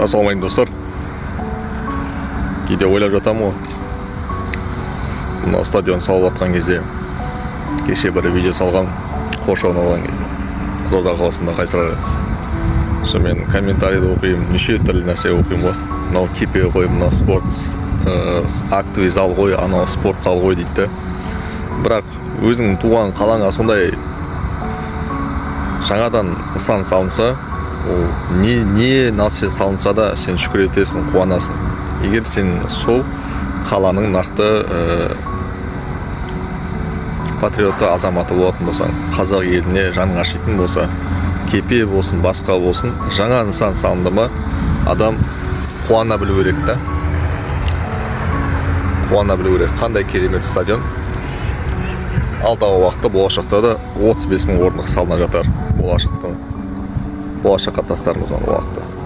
Ассалаумағалейкум, достар! Кейде ойлап жатамын ғой, мынау стадион салып жатқан кезде, кеше бір видео салған, қоршауын алған кезде Қызылорда қаласында, Қайсар. Сонымен комментарийді оқимын, неше түрлі нәрсе оқимын ғой: мынау кепе ғой, мынау спорт актовый зал ғой, анау спорт зал ғой дейді да. Бірақ өзің туған қалаңа сондай жаңадан нысан салынса, ол не нәрсе салынса да, сен шүкір етесің, қуанасың, егер сен сол қаланың нақты патриоты, азаматы болатын болсаң, қазақ еліне жаның ашитын болса. Кепе болсын, басқа болсын, жаңа нысан салынды ма, адам қуана білу керек та, қуана білу керек. Қандай керемет стадион! Алдағы уақытта, болашақта да 35 мың орындық салына жатар. Болашаққа тастармыз оны уақытта.